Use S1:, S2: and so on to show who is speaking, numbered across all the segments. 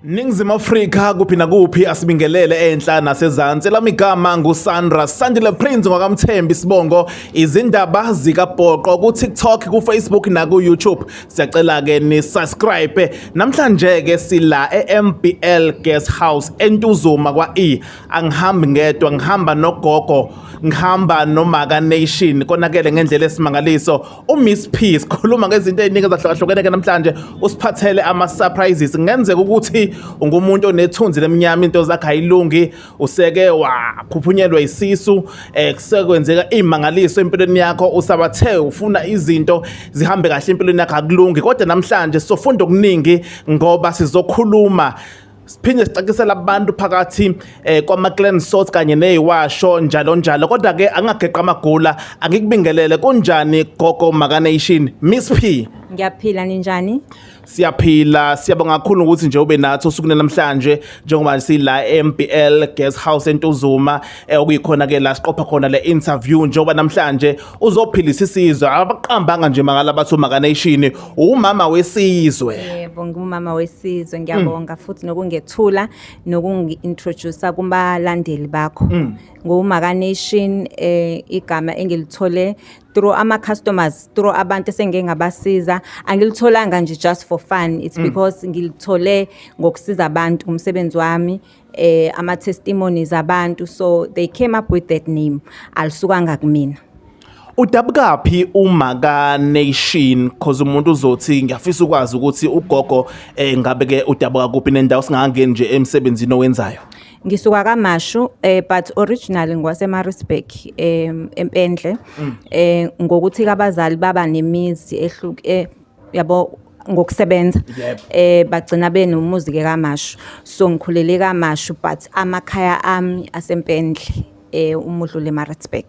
S1: Ningizimu Afrika, kuphi nakuphi, asibingelele enhla nasezansi. Lami igama nguSandra Sandile Prince ngwakamthembi sibongo. Izindaba zikaBhoqo ku TikTok, ku Facebook na ku YouTube. Siyacela ke ni subscribe. Namhlanje ke sila eMBL Guest House eNtuzuma kwa E. Angihambi ngedwa, ngihamba nogogo, ngihamba noMaka Nation. Konakele ngendlela esimangaliso. UMiss P sikhuluma ngezinto eziningi ezahlukahlukene ke namhlanje, usiphathele ama surprises. Kungenzeka ukuthi ungumuntu onethunzi lemnyama, into zakhe ayilungi, useke waphuphunyelwa isisu, kusekwenzeka imangaliso empilweni yakho, usabathe ufuna izinto zihambe kahle empilweni yakho, akulungi. Kodwa namhlanje sizofunda okuningi ngoba sizokhuluma, siphinde sicacisela abantu phakathi kwama cleanse salts kanye neziwasho, njalo njalo. Kodwa ke angageqa amagula, angikubingelele. Kunjani gogo Maka Nation, Miss P?
S2: Ngiyaphila, ninjani?
S1: Siyaphila, siyabonga kakhulu ukuthi nje ube nathi osukwini namhlanje njengoba sila eMBL Guest House eNtuzuma, okuyikhona ke la siqopha khona le interview, njengoba namhlanje uzophilisa isizwe. Abaqambanga nje makala bathi uMaka Nation umama wesizwe.
S2: Yebo, ngumama wesizwe. Ngiyabonga futhi nokungethula nokungi-introduce kubalandeli bakho. NguMaka Nation, igama engilithole through ama customers, through abantu esengike ngabasiza. Angilitholanga nje just for fun, it's because ngilithole ngokusiza abantu, umsebenzi wami, ama testimonies abantu, so they came up with that name, alisukanga kumina.
S1: Udabukaphi uMaka Nation? Cause umuntu uzothi ngiyafisa ukwazi ukuthi ugogo ngabe ke udabuka kuphi nendawo, singangeni nje emsebenzini owenzayo.
S2: Ngisuka kaMashu, but originally ngwase Maritzburg, eMpendle. Ngokuthi abazali baba nemizi ehluke, yabo, ngokusebenza. Bagcina benomuzi ke kaMashu, so ngikhulele kaMashu, but amakhaya ami aseMpendle, umudlule eMaritzburg.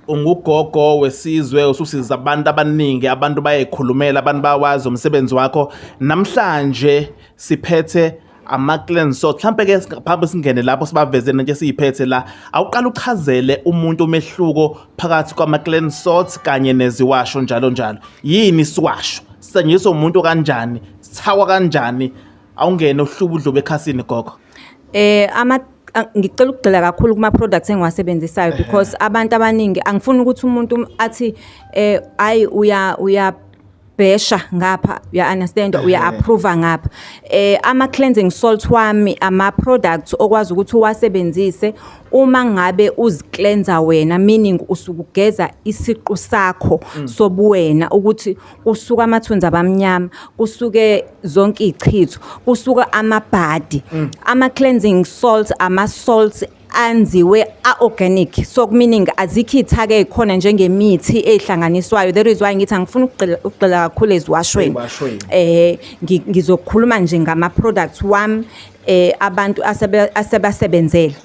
S1: Ungugogo wesizwe, ususiza abantu abaningi, abantu bayayikhulumela, abantu bawazi umsebenzi wakho. Namhlanje siphethe ama-cleanse salt. Mhlampe ke ngaphambi singene lapho sibaveze nento esiyiphethe la, awuqala uchazele umuntu umehluko phakathi kwama-cleanse salt kanye neziwasho, njalo njalo. Yini isiwasho? Sisetshenziswa umuntu kanjani? Sithakwa kanjani? Awungene uhlubu udlube ekhasini, gogo.
S2: Ngicela ukugxila kakhulu kuma products engiwasebenzisayo because abantu abaningi, angifuni ukuthi umuntu athi ayi, uya besha ngapha, uya understand, uya approve ngapha. Ama cleansing salt wami, ama products okwazi ukuthi uwasebenzise uma ngabe uzicleansa wena, meaning usukugeza isiqu sakho sobuwena, ukuthi kusuka amathunzi abamnyama, kusuke zonke ichitho, kusuka amabhadi. Ama cleansing salts, ama salts anziwe a-organic, so meaning azikho iy'thako ey'khona njengemithi ey'hlanganiswayo. That is why ngithi angifuni ukugxila kakhulu eziwashweni.
S1: Eziwashweni.
S2: Ngizokhuluma nje ngama-products wami, abantu asebasebenzele.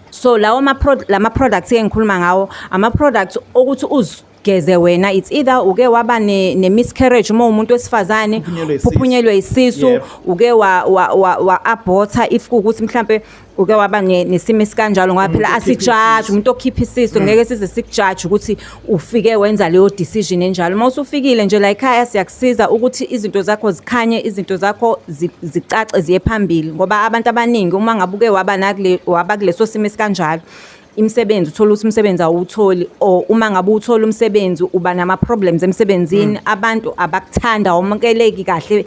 S2: So lawo lama products engikhuluma ngawo, ama products okuthi uzigeze wena. It's either uke waba ne miscarriage uma umuntu wesifazane,
S1: Uphunyelwe isisu.
S2: Uphunyelwe isisu, uke wa aborta, if kuwukuthi mhlambe uke waba nesimo esikanjalo, ngoba phela
S1: Umuntu okhipha
S2: asijaji
S1: isisu.
S2: Umuntu okhipha isisu, ngeke size sikujaji ukuthi ufike wenza leyo decision enjalo. Uma usufikile nje la ekhaya, siyakusiza ukuthi izinto zakho zikhanye, izinto zakho zicace, ziye phambili, ngoba abantu abaningi uma ngabe uke waba nakule, waba kuleso simo esikanjalo, imisebenzi, uthola ukuthi umsebenzi awutholi, or uma ngabe uthola umsebenzi uba nama problems emsebenzini, abantu abakuthanda, awamukeleki kahle,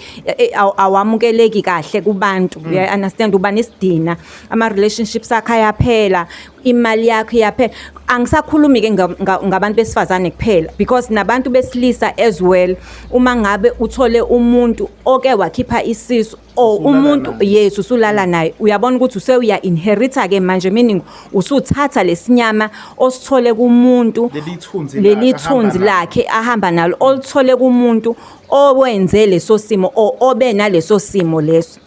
S2: awamukeleki kahle kubantu, uya understand, uba nesidina, ama relationships akho ayaphela, imali yakho iyaphela. Angisakhulumi ke ngabantu besifazane kuphela, because nabantu besilisa as well. Uma ngabe uthole umuntu oke wakhipha isisu or
S1: Usulala
S2: umuntu
S1: naye.
S2: Yes, usulala naye, uyabona ukuthi usewuya inherita ke manje, meaning usuthatha lesinyama osithole kumuntu,
S1: Leli thunzi
S2: leli
S1: lakhe ahamba
S2: thunzi
S1: nalo.
S2: Lakhe ahamba nalo, oluthole kumuntu owenze leso simo or obe naleso simo leso.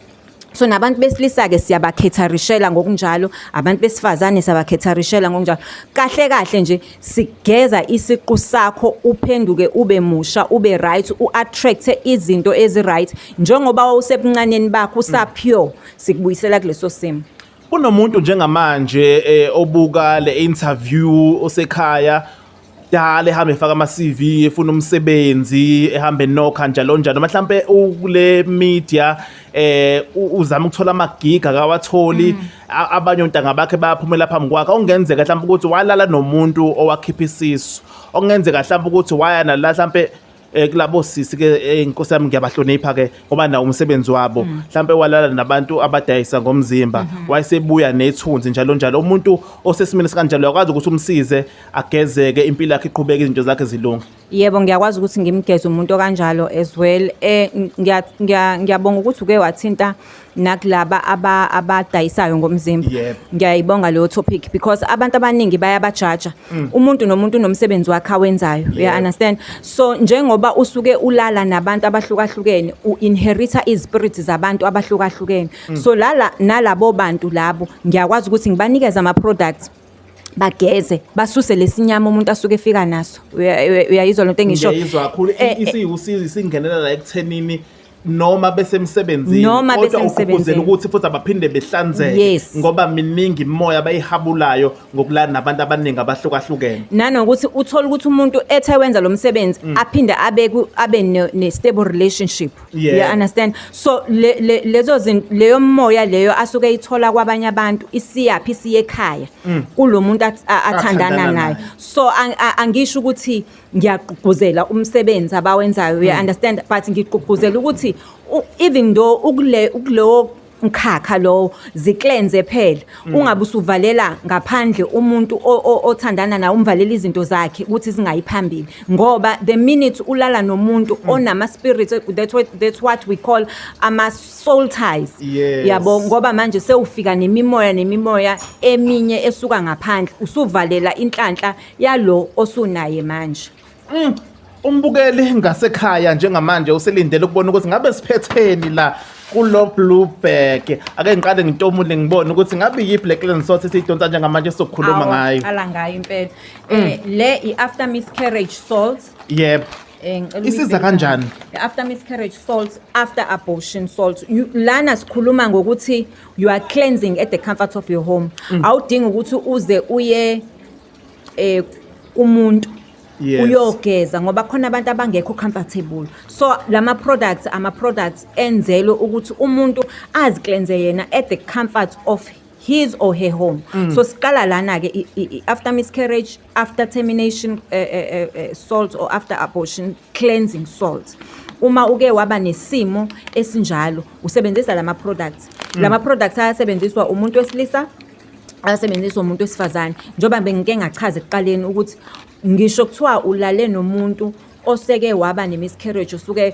S2: So nabantu besilisa-ke siyabakhetharishela ngokunjalo, abantu besifazane siyabakhetharishela ngokunjalo. Kahle kahle nje sigeza isiqu sakho, uphenduke ube musha, ube right, u-attract izinto ezi-right njengoba wawusebuncaneni bakho usapure, sikubuyisela kuleso simo.
S1: Kunomuntu njengamanje obuka le interview osekhaya. Kudala ehamba efaka ama-CV, efuna umsebenzi, ehamba enokha njalo njalo, mhlawumbe ukule media uzama ukuthola ama-gig, akawatholi. Abanye ontanga bakhe bayaphumela phambi kwakhe. Okungenzeka mhlawumbe ukuthi walala nomuntu owakhipha isisu, okungenzeka mhlawumbe ukuthi waya nala mhlawumbe kulabo sisi ke, inkosi yami, ngiyabahlonipha ke ngoba nawo umsebenzi wabo, mhlawumbe walala nabantu abadayisa ngomzimba, wayesebuya nethunzi njalo njalo. Umuntu osesimeni sikanjalo, uyakwazi ukuthi umsize agezeke, impilo yakhe iqhubeke, izinto zakhe zilunge?
S2: Yebo, ngiyakwazi ukuthi ngimgeze umuntu okanjalo as well. Ngiyabonga ukuthi uke wathinta nakulaba abadayisayo ngomzimba. Ngiyayibonga leyo topic because abantu abaningi bayabajaja. Umuntu nomuntu unomsebenzi wakhe awenzayo. You understand? So njengoba usuke ulala nabantu abahlukahlukene, u-inherita izi-spirits zabantu abahlukahlukene. So lala nalabo bantu labo, ngiyakwazi ukuthi ngibanikeze ama-products, bageze, basuse lesinyama umuntu asuke efika naso. Uyayizwa lento engisho?
S1: Ngiyayizwa kakhulu. Isiwusizo, isingenela la ekuthenini noma besemsebenzini,
S2: Noma
S1: kodwa
S2: besemsebenzini.
S1: ugqugquzela ukuthi futhi abaphinde behlanzeke, ngoba miningi imoya abayihabulayo ngokulala nabantu abaningi abahlukahlukene.
S2: Nanokuthi uthola ukuthi umuntu ethe wenza lo msebenzi, aphinde abe ne-stable relationship. You understand? So lezo leyo moya leyo asuke eyithola kwabanye abantu isiyaphi? Isiye ekhaya kulo muntu athandana
S1: athandana
S2: naye.
S1: naye.
S2: So angisho ukuthi ngiyagqugquzela umsebenzi abawenzayo, you understand, but ngigqugquzela ukuthi even though ukule ukulowo mkhakha lowo, zi-cleanse phela, ungabe usuvalela ngaphandle umuntu othandana naye, umvalela izinto zakhe ukuthi zingayi phambili, ngoba the minute ulala nomuntu onama spirits, that's what we call ama soul ties. Yabo, ngoba manje sewufika nemimoya, nemimoya eminye esuka ngaphandle, usuvalela inhlanhla yalo osunaye manje.
S1: Umbukeli ngasekhaya njengamanje uselindele ukubona ukuthi ngabe siphetheni la kulo blue bag. Ake ngiqale ngitomule, ngibone ukuthi ngabe yiphi le cleanse salt esiyidonsa njengamanje sokukhuluma
S2: Awu,
S1: ngayo.
S2: Qala ngayo impela. Le i-after miscarriage salt. Ngicela
S1: Isiza
S2: uyibheke.
S1: kanjani?
S2: I-after miscarriage salt, after abortion salt. Lana sikhuluma ngokuthi you are cleansing at the comfort of your home. Awudingi ukuthi uze uye kumuntu uyogeza, ngoba khona abantu abangekho comfortable. So lama products, ama products enzelwe ukuthi umuntu azi-cleanse yena at the comfort of his or her home. So siqala lana ke after miscarriage, after termination salt or after abortion cleansing salt. Uma uke waba nesimo esinjalo, usebenzisa lama products. Lama products ayasebenziswa umuntu wesilisa, ayasebenziswa umuntu wesifazane, njengoba bengike ngachaza ekuqaleni ukuthi ngisho kuthiwa ulale nomuntu oseke waba ne-miscarriage, usuke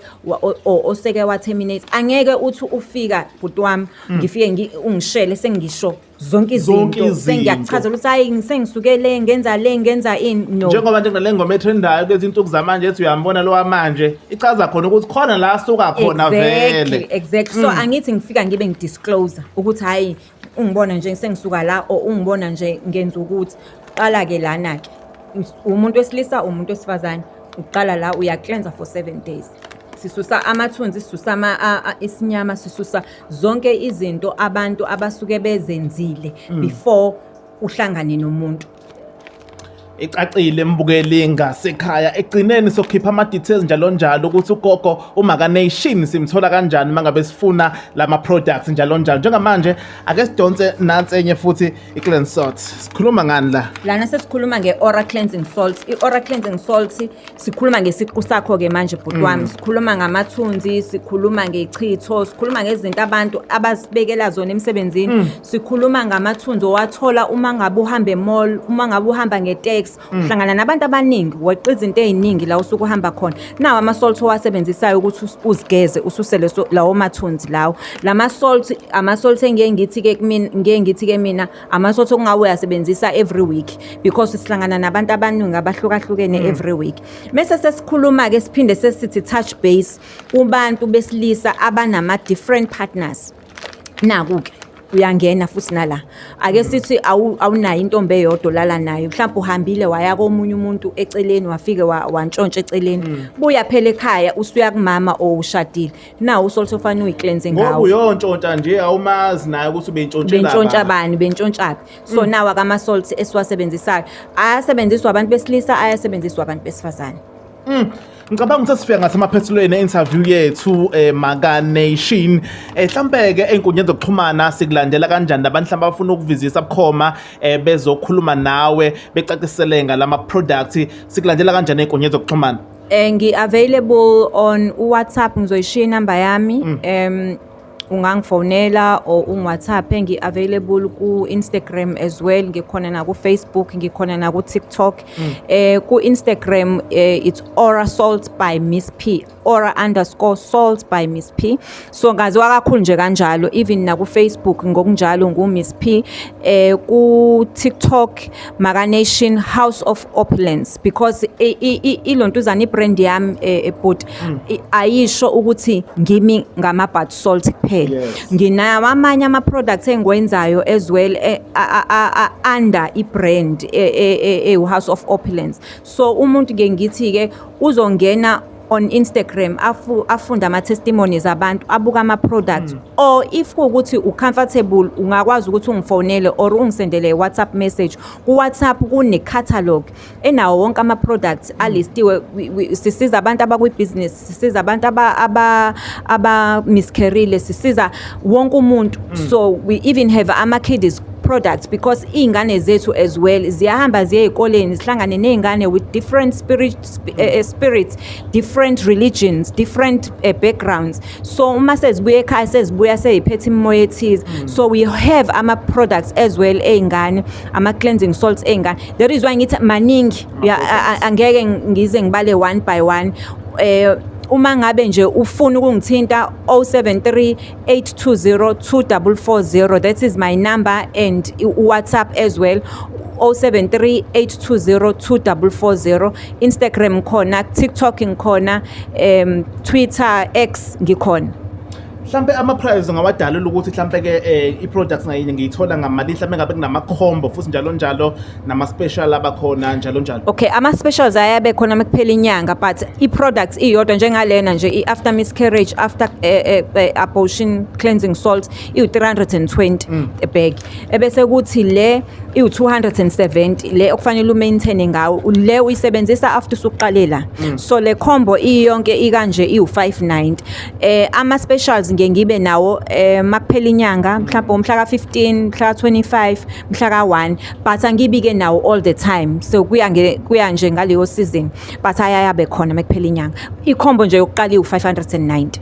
S2: oseke wa-terminate, angeke uthi ufika, bhuti wami, ngifike ungishele sengisho zonke
S1: Zonke
S2: izinto,
S1: izinto.
S2: Sengiyakuchazela ukuthi hayi, sengisuke le, ngenza le, ngenza ini, no.
S1: Njengoba nje ngoma etrendayo kulezi insuku zamanje ethi "Uyambona lo wamanje", ichaza khona ukuthi khona la asuka khona vele.
S2: Exactly. So angithi ngifika ngibe ngi-disclose ukuthi hayi, ungibona nje sengisuka la, or ungibona nje ngenza ukuthi. Qala ke lana ke, umuntu wesilisa, umuntu wesifazane, uqala la, uya-cleansa for 7 days. Sisusa amathunzi, sisusa isinyama, sisusa zonke izinto abantu abasuke bezenzile before uhlangane nomuntu.
S1: Icacile, mbukeli ngasekhaya. Egcineni sokhipha ama-details njalo njalo ukuthi ugogo uMaka Nation simthola kanjani mangabe sifuna lama products njalo njalo. Njengamanje ake sidonse nansi enye futhi i-cleanse salt. Sikhuluma ngani la?
S2: Lana sesikhuluma nge-aura cleansing salt. I-aura cleansing salt, sikhuluma ngesiqu sakho-ke manje, bhuti wami. Sikhuluma ngamathunzi, sikhuluma ngechitho, sikhuluma ngezinto abantu abazibekela zona emsebenzini, sikhuluma ngamathunzi owathola uma ngabe uhamba e-mall, uma ngabe uhamba ngeteksi, uhlangana nabantu abaningi, weqa izinto ey'ningi la usuke uhamba khona. Nawo ama-salt owasebenzisayo ukuthi uzigeze, ususele lawo mathunzi lawo. Lama salt, ama-salt engiye ngithi-ke kumina, ngiye ngithi-ke mina ama-salt okungawe uyasebenzisa every week, because sihlangana nabantu abaningi abahlukahlukene every week. Mese sesikhuluma-ke, siphinde sesithi touch base kubantu besilisa abanama-different partners. Naku-ke Uyangena futhi nala, ake sithi awunayo intombi eyodwa olala nayo, mhlawumbe uhambile waya komunye umuntu eceleni, wafike wantshontsha eceleni. Buya phela ekhaya, usuya kumama or ushadile, nawo usalt ofanele uyicleanse
S1: Ngoba
S2: ngawo.
S1: Uyontshontsha nje, awumazi naye ukuthi ubentshontshelana.
S2: Bentshontsha bani, bentshontshaphi. So nawa kama-salt esiwasebenzisayo ayasebenziswa abantu besilisa, ayasebenziswa abantu besifazane.
S1: Ngicabanga ukuthi sifika ngasemaphethelweni e-interview yethu, Maka Nation. Mhlambe ke einkundleni zokuxhumana sikulandela kanjani? Abantu mhlawumbe abafuna ukuvizisa bukhoma, bezokhuluma nawe, becacisele ngalama products, sikulandela kanjani einkundleni zokuxhumana?
S2: Ngi-available on WhatsApp, ngizoyishiya inamba yami. Ungangifonela or ungi-WhatsApp. Ngi-available ku-Instagram as well, ngikhona naku-Facebook, ngikhona naku-TikTok. Ku-Instagram it's Aura Salt by Miss P, aura_salt by Miss P. So ngaziwa kakhulu nje kanjalo, even naku-Facebook ngokunjalo ngu-Miss P. Ku-TikTok Maka Nation House of Opulence, because ilontuzana ibrand yami, but ayisho ukuthi ngimi ngama-bath salt kuphela. Nginawo amanye ama-products engiwenzayo as well, under i-brand ewu-House of Opulence. So umuntu ke ngithi-ke uzongena on Instagram, afunde ama-testimonies abantu, abuka ama-products, or if kuwukuthi u-comfortable, ungakwazi ukuthi ungifonele or ungisendele i-WhatsApp message. Ku-WhatsApp kune-catalog enawo wonke ama-products alistiwe. Sisiza abantu abakwi-business, sisiza abantu aba-miscarrile, sisiza wonke umuntu. So we even have ama-kiddies products, because iy'ngane zethu as well ziyahamba ziye ey'koleni, zihlangane ney'ngane with different spirits, different religions, different backgrounds. So uma sezibuya ekhaya, sezibuya sey'phethe imimoya ethize. So we have ama-products as well ey'ngane, ama-cleansing salts ey'ngane. That is why ngithi maningi. Angeke ngize ngibale one by one. Uma ngabe nje ufuna ukungithinta, 073 820 2440, that is my number, and WhatsApp as well, 073 820 2440. Instagram khona, TikTok ngikhona, Twitter, X ngikhona.
S1: Mhlambe ama-price ungawadalula ukuthi mhlambe ke i-products ngayinye ngiyithola ngamali, mhlambe ngabe kunama-combo futhi njalo njalo, nama-special abakhona njalo njalo?
S2: Okay, ama-specials ayabe khona makuphela inyanga, but i-products iyodwa njengalena nje, i-after miscarriage, after abortion cleansing salt, iwu-320 a bag. Ebese kuthi le iwu-270, le okufanele umaintain ngawo, le uyisebenzisa after usuqale la. So le combo iyonke ikanje iwu-590. Ama-specials ngiye ngibe nawo makuphela inyanga, mhlawumbe umhla ka-15, mhla ka-25, mhla ka-1, but angibi-ke nawo all the time. So kuya nje ngaleyo season, but ayayabe khona makuphela inyanga. I-combo nje yokuqala iwu-590.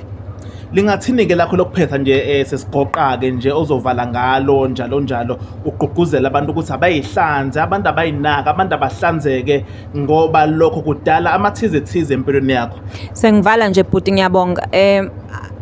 S1: Lingathini-ke lakho lokuphetha nje, sesigoqa-ke nje, ozovala ngalo njalo njalo, ugqugquzela abantu ukuthi abayihlanze, abantu abayinaka, abantu abahlanzeke, ngoba lokho kudala amathize thize empilweni yakho?
S2: Sengivala nje bhuti, ngiyabonga.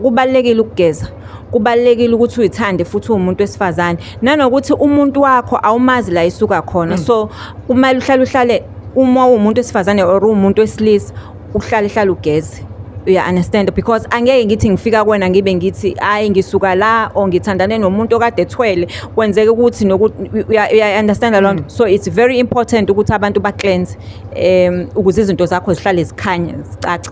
S2: Kubalulekile ukugeza, kubalulekile ukuthi uyithande futhi uwumuntu wesifazane, nanokuthi umuntu wakho awumazi la isuka khona. So kumele uhlale uma uwumuntu wesifazane or uwumuntu wesilisa, uhlale hlale ugeze, uya understand? Because angeke ngithi ngifika kuwena ngibe ngithi hayi, ngisuka la, or ngithandane nomuntu okade ethwele, kwenzeka ukuthi nokuthi uya understand loo nto. So it's very important ukuthi abantu ba-cleanse ukuze izinto zakho zihlale zikhanya, zicace.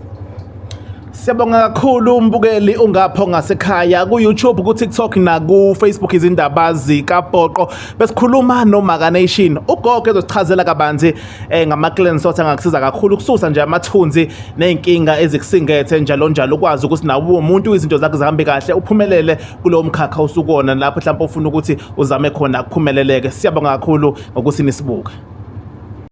S1: Siyabonga kakhulu umbukeli ungapho ngasekhaya ku-YouTube, ku-TikTok naku-Facebook, izindaba zikaPoqo. Besikhuluma noMaka Nation, ugogo ezosichazela kabanzi ngama-cleanse salt angakusiza kakhulu ukususa nje amathunzi ney'nkinga ezikusingethe njalo njalo, ukwazi ukuthi nawe umuntu izinto zakho zihambe kahle, uphumelele kulowo mkhakha usukuwona, lapho mhlawumbe ufuna ukuthi uzame khona kuphumeleleke. Siyabonga kakhulu ngokuthi nisibuke.